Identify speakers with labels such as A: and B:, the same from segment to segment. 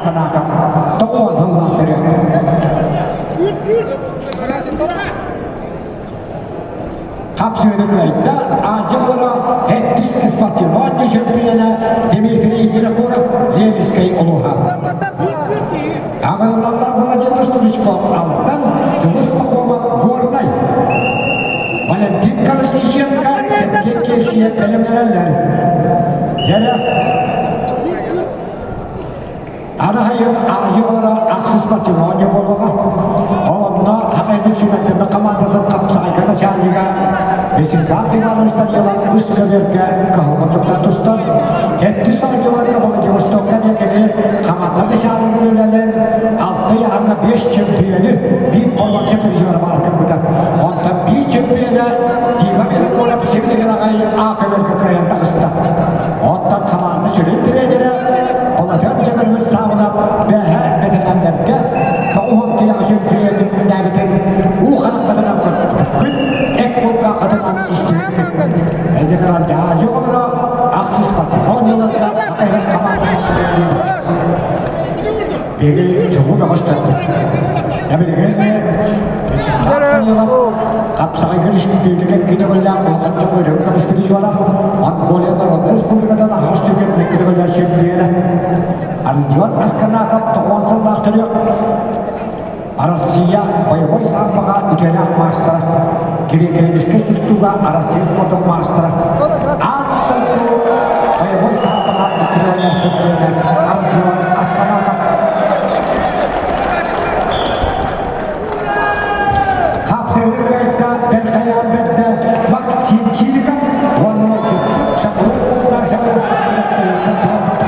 A: Санаатам, тоҕо тыллаах төрүөт. Хапсыыны кыайда Азия оҕолоро Эттис спортивной чөмпүйүөнэ Дмитрий Винокуров Ленинскэй улууһа. Аҕыллаллар Владимир Стручков Алтан, Дьулус Пахомов Горнай. Валентин Колесниченко Сергей Кешия бэлэмнэнэллэр. Дьэрэ Анаһайын Азия ахсыс матримония буолуоҕа. Ол онно Хахайбыт сүүмэрдэммит хамаандатын хапсаҕайга начальнига Вячеслав Иванович Данилов үс көбүөргэ кыһалҕаттыктан тустан, сэттис оонньууларга Владивостокка эмиэ кини хамаанда начальнигын үлэлээн, алта ыйааһыҥҥа биэс чөмпүйүөнү, биир боруонса призера баар гыммыта. Онтон биир чөмпүйүөнэ Дима Винокуров сибилигин аҕай А көбүөргэ кыайан таҕыста. Оттон хамаанда сүрүн тренерэ Балатан Дьөгүрүбүт Саабынап бээһэ бэтэрээннэргэ тоҕуһун килэҕэ сүрдүйэдимнээбитин уу хараххытынан көрбүккүт, эт кулгааххытынан истибиккит. Эдикаран дьаһайыы оҕолоро ахсыс патримонияларга хатыһын хамаандатын көрүллүүр. Биһиги чулуу бөҕөстөрбүт. Эбилигин Вячеслав Данилов хапсаҕайга республика киинэгөллээх улахан дьоҥҥо көмүс призера, Монголия Народнай Республикатын аһаҕас түгэн иккитигөллээх чемпиона Альберт Асканаков тоҕуон сыллаах төрүөх Россия боевой самбоҕа үтүөлээх маастара, Кириэкэрибискэ тустууга Россия спордун маастара, аан дойду боевой самбоҕа үтүөлээх чемпиона Альберт Асканаков. Хапсыгы кыайда Бэркайаан бэрдэ Максим Чириков уонна Дьуккут Шакрут Курдашевы күрэхтэһииттэн туоратта.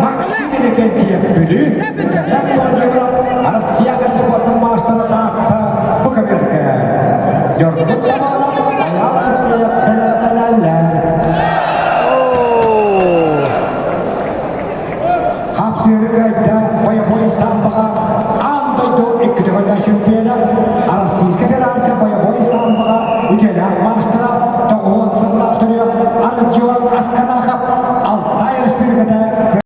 A: Максим Иннокентьев Бүлүү, Сэмэн Владимиров Россия спортын маастара Таатта бу көбүөргэ. Ньургун Табаев.